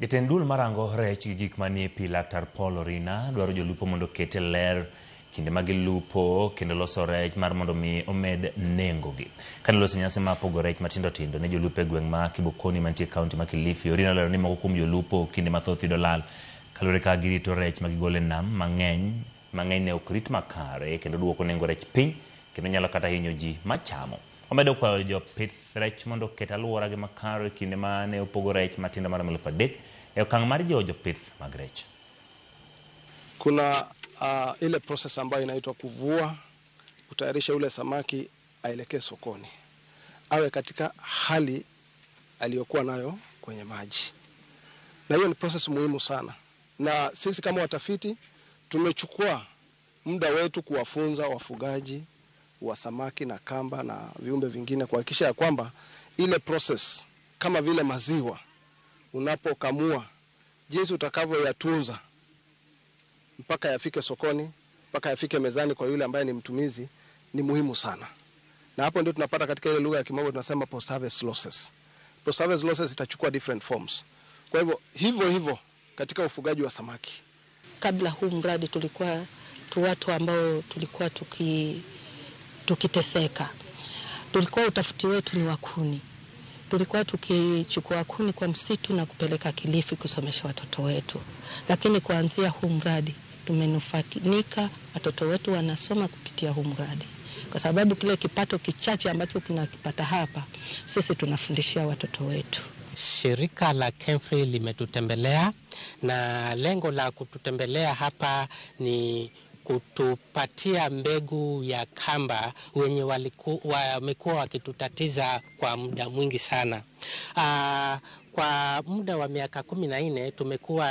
Jatend duol marango rech gi gik manie pi, Laktar Paul Orina, dwaro jolupo mondo oket e ler kinde ma gilupo kendo loso rech mar mondo mi omed nengogi. Kane oloso nyasi mar pogo rech matindo tindo ne jolupo e gweng' ma Kibokoni mantie e kaunti ma Kilifi, Orina olero ni moko kuom jolupo kinde mathoth yudo lal kaluwore kaka girito rech ma gigolo e nam mang'eny mang'eny ne ok rit makare kendo duoko nengo rech piny kendo nyalo kata hinyo ji machamo. Omedo kwayo jopith rech mondo oket alwora gi makare kinde ma ne opogo rech matindo maromo 3,000 e okang' mar jiwo jopith mag rech. Kuna ile process ambayo inaitwa kuvua, kutayarisha ule samaki aelekee sokoni, awe katika hali aliyokuwa nayo kwenye maji, na hiyo ni process muhimu sana, na sisi kama watafiti tumechukua muda wetu kuwafunza wafugaji wa samaki na kamba na viumbe vingine kuhakikisha ya kwamba ile process kama vile maziwa unapokamua, jinsi utakavyoyatunza mpaka yafike sokoni, mpaka yafike mezani kwa yule ambaye ni mtumizi ni muhimu sana. Na hapo ndio tunapata katika ile lugha ya kimombo tunasema post harvest losses. Post harvest losses itachukua different forms. Kwa hivyo hivyo hivyo katika ufugaji wa samaki. Kabla huu mradi tulikuwa tu watu ambao tulikuwa tukiteseka. Tulikuwa utafuti wetu ni wa kuni. Tulikuwa tukichukua kuni kwa msitu na kupeleka Kilifi kusomesha watoto wetu. Lakini kuanzia huu mradi tumenufaika, watoto wetu wanasoma kupitia huu mradi. Kwa sababu kile kipato kichache ambacho kinakipata hapa, sisi tunafundishia watoto wetu. Shirika la KEMFRI limetutembelea na lengo la kututembelea hapa ni kutupatia mbegu ya kamba wenye wamekuwa wakitutatiza kwa muda mwingi sana. Kwa muda wa miaka 14 tumekuwa